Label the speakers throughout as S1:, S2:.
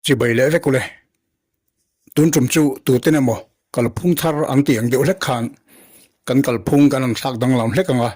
S1: Chibai leh vek ule. Tun tum chu tuten emaw kalphung thar an tih ang deuh hlek khan kan kalphung kan han thlak danglam hlek ang a,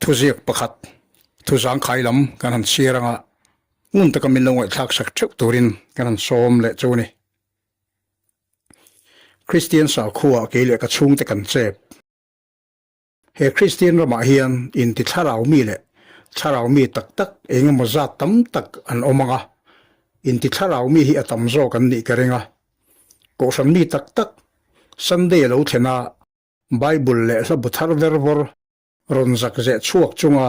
S1: thuziak pakhat thu zangkhai lam kan han chhiar ang a, ngun taka min lo ngaihthlak sak theuh turin kan han sawm leh chu a ni. Kristian sakhuaah kei leh ka chhungte kan chep. He Kristian ramah hian inti thlarau mi leh thlarau mi tak tak eng emaw zat tam tak an awm ang a, inti thlarau mi hi a tam zawk an nih ka ring a. Kohhran mi tak tak Sunday a lo thlen a, Bible leh hla bu thar ver vawr rawn zak zeh chhuak chunga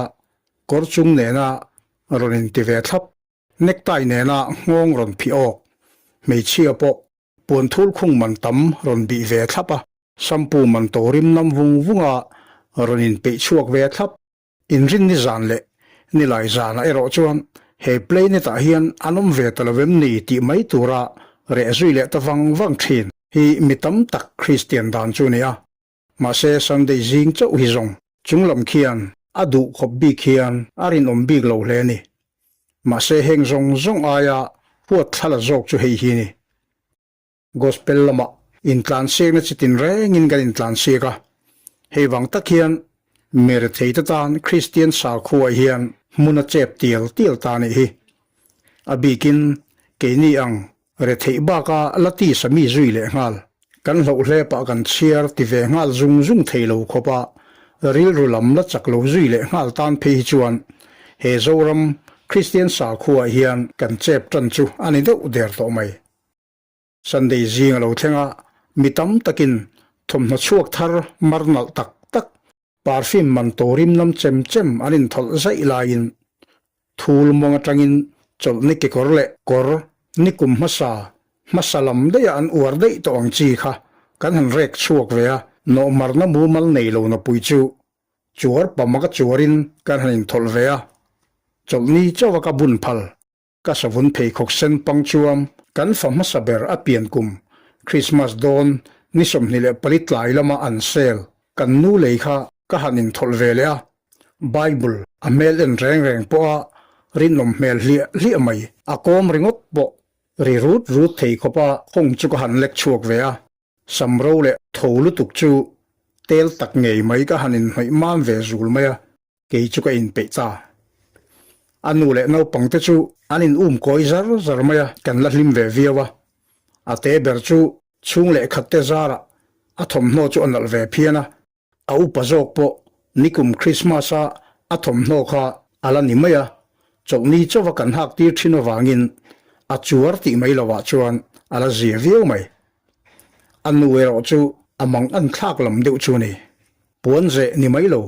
S1: kawr chung nena rawn inti ve thlap, necktie nena nghawng rawn phih awk, hmeichhia pawh puan thul khung man tam rawn bih ve thlap a. Shampoo man to rim nam vung vung a, rawn inpeih chhuak ve thlap. Inrin ni zan leh nilai zanah erawh chuan he planet ah hian an awm ve ta lo em ni tih mai tura reh zui leh ta vang vang thin hi mi tam tak Kristian dan chu a ni a. Mahse Sunday zing chauh hi zawng chunglam khian a duh khawp bik hian a rinawm bik lo hle a ni. Mahse heng zawng zawng aia huat thla la zawk chu hei hi a ni. Gospel lamah intlansiakna chi tin rengin kan intlansiak a, hei vang tak hian Meretheite tan Kristian sakhuaah hian hmun a chep tial tial ta a nih hi. A bikin keini ang retheih baka la tisa mi zui leh nghal, kan hloh hlepah kan chhiar ti ve nghal zung zung thei lo khawpa rilru lam la chak lo zui leh nghal tan phei hi chuan he Zoram Kristian sakhuaah hian kan chep tan chu a ni deuh der tawh mai. Sunday zing a lo thleng a, mi tam takin thawmhnaw chhuak thar mar nalh tak tak, perfume man to rim nam chem chem an inthawlh zaih laiin thul mawng atangin chawlhni kekawr leh kawr nikum hmasa hmasa lam daiha an uar daih tawh ang chi kha kan han rek chhuak ve a, nawhmarna mumal nei lo napui chu chuar pamaka chuarin kan han inthawlh ve a, chawlhni chauha ka bun phal. Ka savun pheikhawk sen pang chuam kan fa hmasa ber a pian kum Christmas dawn ni 24 tlai lama an sel kan nu lei kha ka han inthawlh ve leh a, Bible a hmel en reng reng pawh a rinawm hmel hliah hliah mai, a kawm ringawt pawh ri rut rut thei khawp a hawng chu ka han lek chhuak ve a. Samro leh tho lutuk chu tel tak ngei mai ka han inhnawih mam ve zul mai a, kei chu ka inpeih ta. A nu leh naupang te chu an in um kawi zar zar mai a, kan la hlim ve viau a. A te ber chu chhung leh khat te zarah a thawmhnaw chu a nalh ve phian a, A upa zawk pawh nikum Christmas a a thawmhnaw kha a la ni mai a, chawlhni chauha kan hak tir thin avangin a chuar tih mai lovah chuan a la zia viau mai. A nu erawh chu a mang an thlak lam deuh chu a ni. Puan zeh ni mai lo,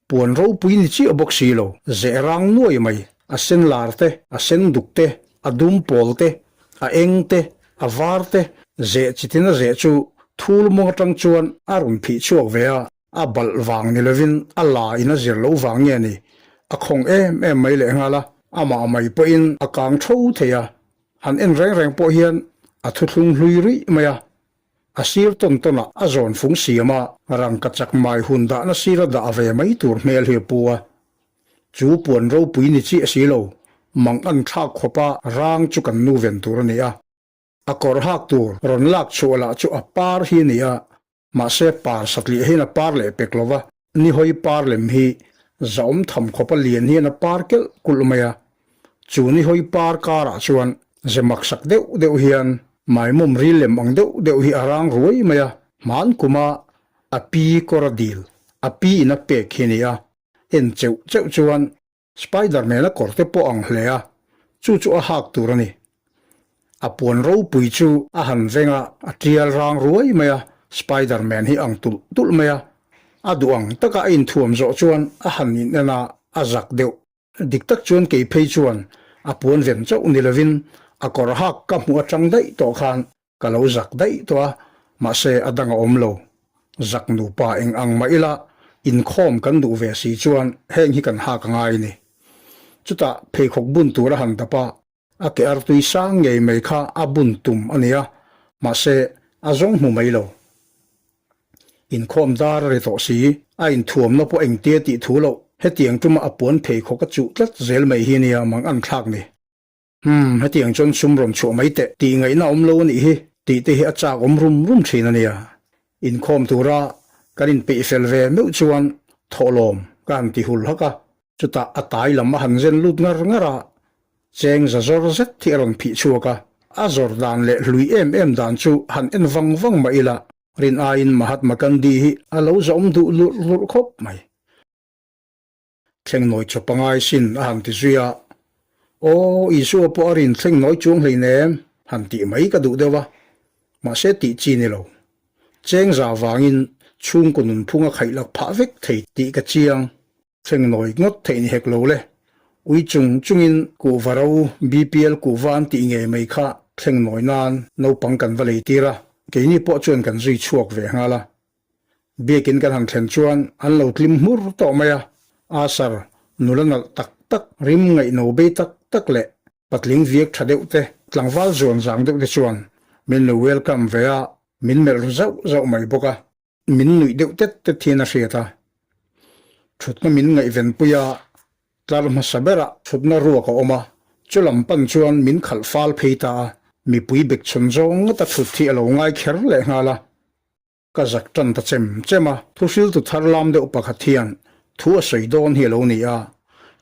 S1: puan ropui ni chiah bawk si lo, zeh rang nuai mai, a sen lar te, a sen duk te, a dum pawl te, a eng te, a var te, zeh chitin a zeh chu thul mawng atang chuan a rawn phih chhuak ve a, a balh vang ni lovin a la in a zir loh vang nge ni, a khawng em em mai lehnghal a, amah mai pawhin a kang tho thei a, han en reng reng pawh hian a thuthlung hlui ruih mai a, a sir tawn tawn ah a zawn fung siam a, rangkachak mai hun dahna sira dah ve mai tur hmel hi a pu a. Chu puan ropui ni chiah si lo, mang an thlak khawpa rang chu kan nu ven tur a ni a. A kawr hak tur rawn lak chhuah lah chu a par hi a ni a, mahse par satliah hian a par leh pek lo va, nihawi par lem hi zahawm tham khawpa lian hian a par kelh kulh mai a. Chu nihawi par karah chuan ze maksak deuh deuh hian maimawm ril lem ang deuh deuh hi a rang ruai mai a, hman kuma a pi kawr a dil, a pi in a pek hi a ni a. En cheuh cheuh chuan Spider Man a kawr te pawh ang hle a, chu chu a hak tur a ni. A puan ropui chu a han veng a, a tial rang ruai mai a, Spider Man hi ang tulh tulh mai a. A duh ang taka a inthuam zawh chuan a han in en a, a zak deuh. Dik tak chuan kei phei chuan a puan ven chauh ni lovin a kawr hak ka hmuh atang daih tawh khan Ka lo zak daih tawh a, mahse a dang a awm lo. Zak nupa eng ang mah ila inkhawm kan duh ve si chuan heng hi kan hak a ngai ni. Chutah pheikhawk bun tur a han dap a, a ke artui sang ngei mai kha a bun tum a ni a, mahse a zawng hmu mai lo. Inkhawm dar a ri tawh si, a inthuamna pawh engtia tih thu loh, hetiang tuma a puan pheikhawk a chuh tlat zel mai hi nia mang an thlak ni. Umm, hetiang chuan sum rawn chhuah mai teh tih ngaihna awm lo a nih hi tih te hi a chak awm rum rum thin a nia. Inkhawm tura kan inpeih fel ve meuh chuan thawhlawm ka han ti hul hak a, chutah a tai lam a han zen lut ngar ngar a, cheng za zawr zet hi a rawn phih chhuak a, a zawr dan leh hlui em em dan chu han en vang vang mah ila rin aiin Mahatma Gandhi hi a lo zawm duh lurh lurh khawp mai. Thleng nawi chawp a ngai sin a han ti zui a, Aw, Isua pawh a rin thleng nawi chuang hleinem han tih mai ka duh deuh a, mahse tih chi ni lo. Cheng za vangin chhungkaw nunphung a khaih lak phah vek thei tih ka chiang. Thleng nawi ngawt theih ni hek lo le. Ui chung chungin kuhva ro BPL kuhva an tih ngei mai kha thleng nawi nan naupang kan va lei tir a, keini pawh chuan kan zui chhuak ve nghal a. Biakin kan han thlen chuan an lo tlim hmur tawh mai a, Asar nula nalh tak tak, rim ngaihno bei tak tak leh patling viak tha deuh te, tlangval zuan zang deuh te chuan min lo welcome ve a, min melh ru zauh zauh mai bawk a, min nuih deuh tet tet hian a hriat a. Thutna min ngaihvenpui a, Tlar hmasa berah thutna ruak a awm a, chu lam pan chuan min khalh fal phei ta a, mipui bek chhawn zawng ngawta thut hi a lo ngai kher lehnghal a. Ka zak tan ta chem chem a, thuhriltu thar lam deuh pakhat hian thu a sawi dawn hi a lo ni a,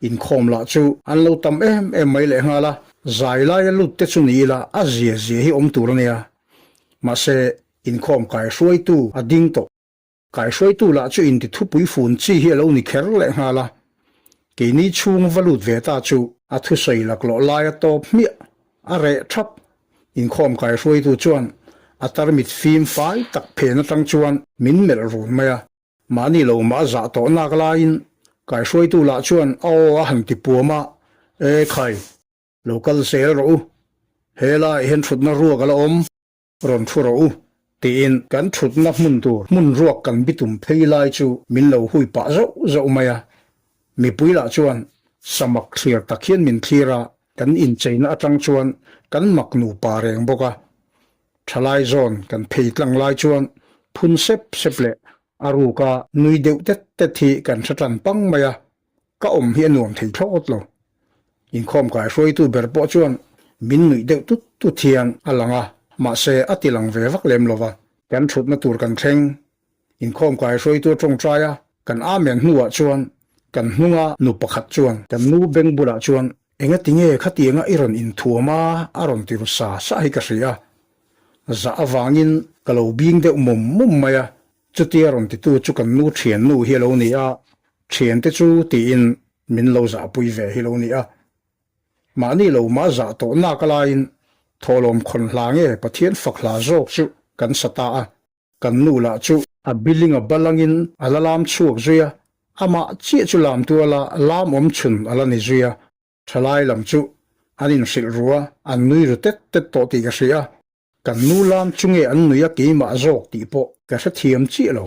S1: inkhawm lah chu an lo tam em em mai lehnghal a, zai laia lut te chu ni ila a zia zia hi awm tur a nia. Mahse, inkhawm kaihruaitu a ding tawh. Kaihruaitu lah chu inti thupui fun chi hi a lo ni kher lehnghal a, keini chhung va lut ve ta chu a thusawi laklawh lai a tawp hmiah, a reh thap. Inkhawm kaihruaitu chuan a tarmit fim fai tak phen atang chuan min melh run mai a, mahni lo mah a zah tawh nak laiin kaihruaitu lah chuan a aw a han ti puam a, E khai, lo kal zel rawh u, he laiah hian thutna ruak a la awm. Rawn thu rawh u, tiin kan thutna hmun tur hmun ruak kan bitum phei lai chu min lo hui pah zauh zauh mai a. Mipui lah chuan samak thlir tak hian min thlir a, kan incheina atang chuan kan mak nupa reng bawk a. Thalai zawn kan phei tlang lai chuan phun sep sep leh a ruka nui deuh tet tet hi kan hre tan pang mai a, Ka awm hi a nuam thei thlawt lo. Inkhawm kai hruaitu ber pawh chuan min nuih deuh tut tut hian a lang a, mahse a ti lang ve vak lem lo va. Kan thutna tur kan thleng. Inkhawm kai hruaitu a tawngtai a, kan amen hnuah chuan kan hnunga nu pakhat chuan kan nu beng bulah chuan Engatinge khatianga i rawn inthuam a? a rawn ti ru sa sa hi ka hria. Zah avangin ka lo bing deuh mum mum mai a, chutia rawn titu chu kan nu thiannu hi a lo ni a, Thiante chu tiin min lo zahpui ve hi lo ni a. Mahni lo mah zah tawh nak alaiin thawhlawm khawn hla nge Pathian fak hla zawk chu kan sa ta a. Kan nu lah chu a biling a balangin a la lam chhuak zui a, amah chiah chu lam tuala lam awm chhun a la ni zui a. Thalai lam chu an inhrilh ru a, an nui ru tet tet tawh tih ka hria. Kan nu lam chu nge an nui a keimah zawk tih pawh ka hrethiam chiah lo.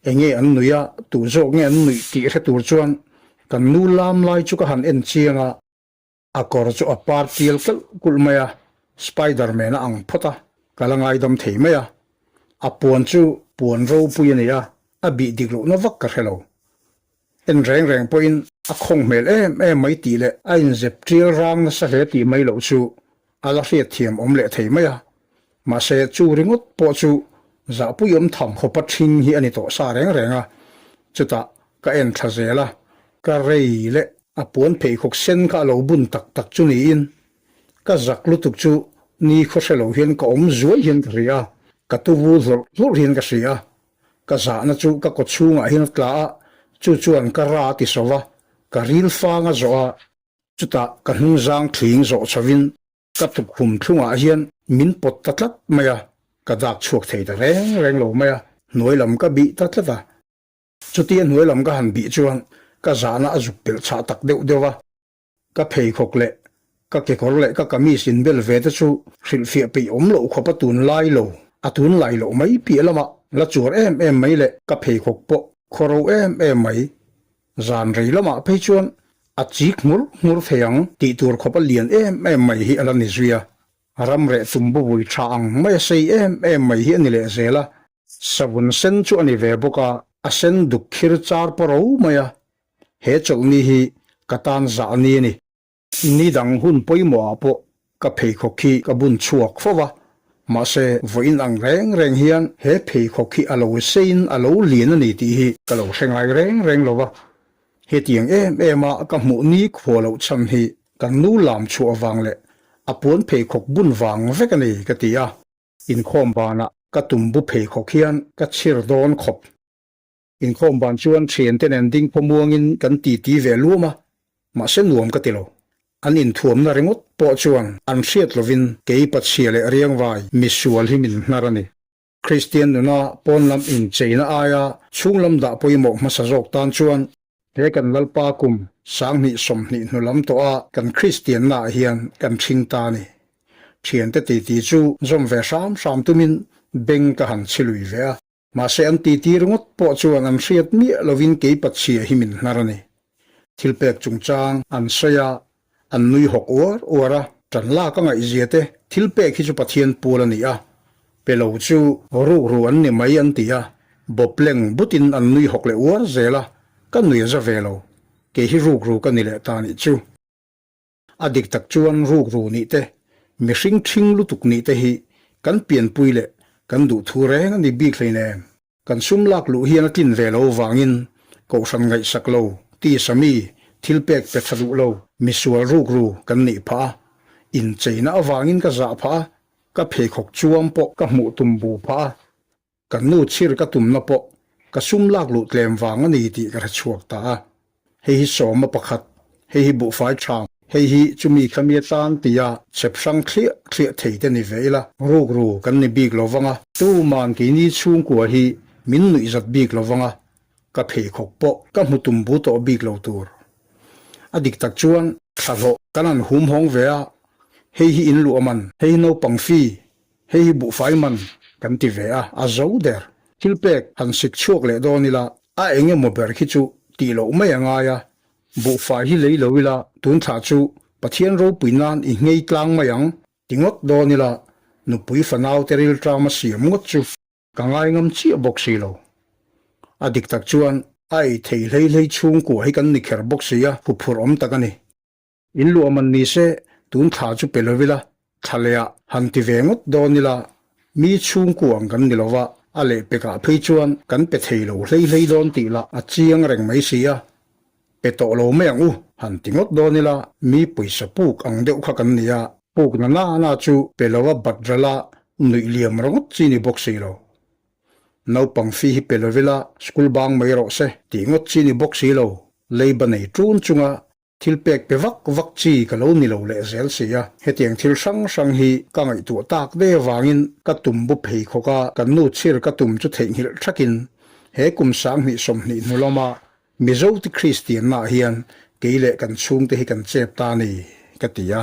S1: Enge an nui a, tuh zawk nge an nuih tih hre tur chuan kan nu lam lai chu ka han en chiang a, a kawr chu a par tial kelh kulh mai a, Spiderman a ang phawt a, ka la ngaidam thei mai a. A puan chu puan ropui a ni a, a bih dik lohna vak ka hre lo. En reng reng pawhin a khawng hmel em em mai tih leh a inzep tial rang nasa hle tih mai loh chu a la hriatthiam awm leh thei mai a. Mahse chu ringawt pawh chu zahpuiawm tham khawpa ṭhing hi a ni tawh sa reng reng a. Chutah ka en thla zel a, ka rei leh a puan pheikhawk sen kha a lo bun tak tak chu niin ka zak lutuk chu ni khaw hre lo hian ka awm zuai hian ka hria a, ka tuvu hlawrh hlawrh hian ka hria a. Ka zahna chu ka kaw chhungah hian a tla a, chu chuan ka ra a ti so va, ka ril fang a zawh a, chutah ka hnungzang thling zawh chhovin ka tukhum thlungah hian min pawt ta tlat mai a, ka dak chhuak thei ta reng reng lo mai a, hnuai lam ka bih ta tlat a. Chutia hnuai lam ka han bih chuan ka zahna a zuk pelh chhah tak deuh deuh a. Ka pheikhawk leh ka kekawr leh ka kamis inbel ve te chu hrilhfiah peih awm loh khawp a tun lai lo, a tun lai loh mai piah lamah la chuar em em mai leh ka pheikhawk pawh khawro em em mai. Zan rei lamah phei chuan a chik nghur nghur thei ang tih tur khawp a lian em em mai hi a la ni zui a. Ram reh tum bubui tha ang mai a sei em em mai hi a ni leh zel a. Savun sen chu a ni ve bawk a, a sen duk khir char pawh ro mai a. He chawlhni hi ka tan zah ni a ni. Ni dang hun pawimawhah pawh ka pheikhawk hi ka bun chhuak fo va, mahse vawiin ang reng reng hian he pheikhawk hi a lo seiin a lo lian a ni tih hi ka lo hre ngai reng reng lo va. Hetiang em em a ka hmuh ni khua loh chhan hi kan nu lam chhuah vang leh a puan pheikhawk bun vang vek a ni ka ti a. Inkhawm banah ka tumbu pheikhawk hian ka chhir dawn khawp. Inkhawm ban chuan thiante nen ding khawmuangin kan titi ve luam a, mahse nuam ka ti lo. An inthuamna ringawt pawh chuan an hriat lovin kei pachhia leh riangvai misual hi min hnar a ni. Kristian nuna pawn lam incheina aia chhung lam dah pawimawh hmasa zawk tan chuan he kan Lalpa kum 2020 hnu lam tawha kan Kristiannaah hian kan ṭhing ta a ni. Thiante titi chu zawm ve hram hram tumin beng ka han chhi lui ve a. Mahse an titi ringawt pawh chuan an hriat miah lovin kei pachhia hi min hnar a ni. Thil pek chungchang an sawi a, an nui hawk uar uar a, ṭan lak a ngaihzia te thil pek hi chu Pathian pual a ni a, pe lo chu rukru an ni mai an ti a, bawp leng butin an nui hawk leh uar zel a, ka nui a za ve lo, kei hi rukru ka ni leh ta nih chu. A dik tak chuan rukru nih te, mihring ṭhing lutuk nih te hi kan pianpui leh kan duhthu reng a ni bik hleinem. Kan sum lak luh hian a tlin ve lo vangin kohhran ngaihsak lo, tisa mi, thil pek pe tha duh lo, misual rukru kan nih phah a, incheina avangin ka zah phah a, ka pheikhawk chuam pawh ka hmuh tum bu phah a, Kan nu chhir ka tumna pawh ka sum lak luh tlem vang a ni tih ka hre chhuak ta a. Hei hi sawma pakhat, hei hi buhfai tha, hei hi chumi khami atan tia chep hrang thliah thliah thei te ni ve ila, rukru kan ni bik lo vang a, tuman keini chhungkua hi min nuihzat bik lo vang a, ka pheikhawk pawh ka hmu tum bu tawh bik lo tur. A dik tak chuan thlahlawh kan han hum hawng ve a, hei hi in luh a man, hei hi naupang fee, Hei hi buhfai man kan ti ve a, a zo der. Thil pek han sik chhuak leh dawn ila, a eng emaw ber khi chu tih loh mai a ngai a, buhfai hi lei lo ila tun thla chu Pathian ropui nan i nghei tlang mai ang ti ngawt dawn ila, nupui fanau te rilṭam a siam ngawt chu ka ngai ngam chiah bawk si lo. A dik tak chuan a ei thei hlei hlei chhungkua hi kan ni kher bawk si a, huphurh awm tak a ni. In luah man ni se, tun thla chu pe lo ila, thla leh ah han ti ve ngawt dawn ila, mi chhungkua ang kan ni lo va, a lehpekah phei chuan kan pe thei lo hlei hlei dawn tih lah a chiang reng mai si a, pe tawh lo mai ang u, han ti ngawt dawn ila, mi pawisa puk ang deuh kha kan ni a, puk na na na chu pe lo a bat ral a, nuih liam ringawt chi ni bawk si lo. Naupang fee hi pe lo ila, school bang mai rawh se tih ngawt chi ni bawk si lo, leiba nei ṭun chunga Thil pek pe vak vak chi ka lo ni lo leh zel si a, hetiang thil hrang hrang hi ka ngaihtuah tak ve avangin ka tum bu phei khawk a, kan nu chhir ka tum chu theihnghilh thakin he kum 2020 hnu lama Mizo ti Kristiannaah hian kei leh kan chhungte hi kan chep ta a ni, ka ti a.